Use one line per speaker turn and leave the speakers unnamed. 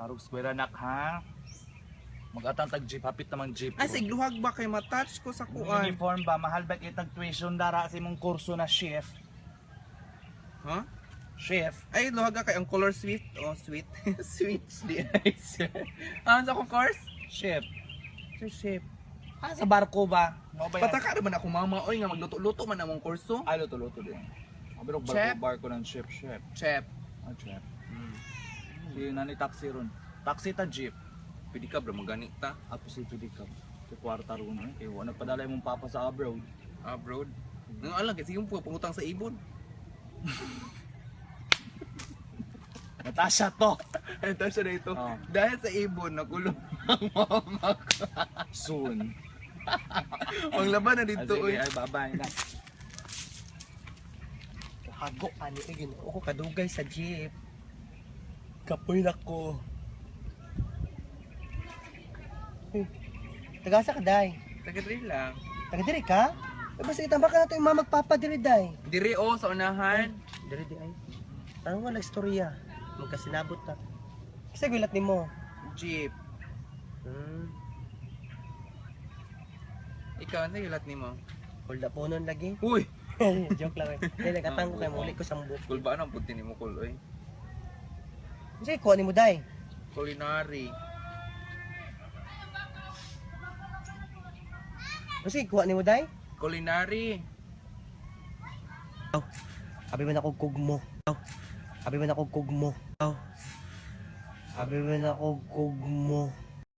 Tarog square anak ha. Mag-atang tag jeep, hapit namang jeep.
Ay, sig luhag ba kay matouch ko sa kuan?
Uniform ba? Mahal ba kitag tuition dara sa imong kurso na chef?
Ha?
Chef?
Ay, luhag ka kay ang color sweet. Oh, sweet. Switch di ay, sir. Ano sa akong course?
Chef.
Sir, chef.
Ah, sa barko ba? Mao ba yan?
Pataka naman ako mama oy nga magluto-luto man among kurso.
Ay, luto-luto din. Ah, pero barko,
Chef?
barko ng chef, chef.
Chef.
Ah, chef. Si nani taxi ron. Taxi ta jeep.
Pwede ka bro magani ta
Ah, si pwede ka. Kay kwarta ron eh. Kay wala nagpadala imong papa sa abroad.
abroad. Nga alam kasi yung pangutang sa ibon.
Natasha to.
Ito siya na ito.
Oh.
Dahil sa ibon nakulong ang mama ko.
Soon.
Ang laban na
Ah,
dito
sige,
oy.
ay bye-bye na.
Hago ani eh Ginoo ko kadugay sa jeep. Kapoy na ko. Uy, tagasa ka day.
Taga diri lang.
Taga diri ka? Ay, basta itambak ka na ito yung mama magpapa diri day.
Diri oh sa unahan.
Diri di ay. Ano nga istorya? Magkasinabot ta. Kasi gulat nimo.
Jeep. Ikaw ano yulat nimo?
Hold up po nun lagi.
Uy,
Joke lang eh. Dili katang ko kay muli ko sambok.
kulbaan ang puti nimo kul oy.
Kasi kuha nimo day.
Culinary.
Kasi kuha nimo day.
Culinary.
Abi man ako kugmo. Abi man ako kugmo. Abi man ako kugmo.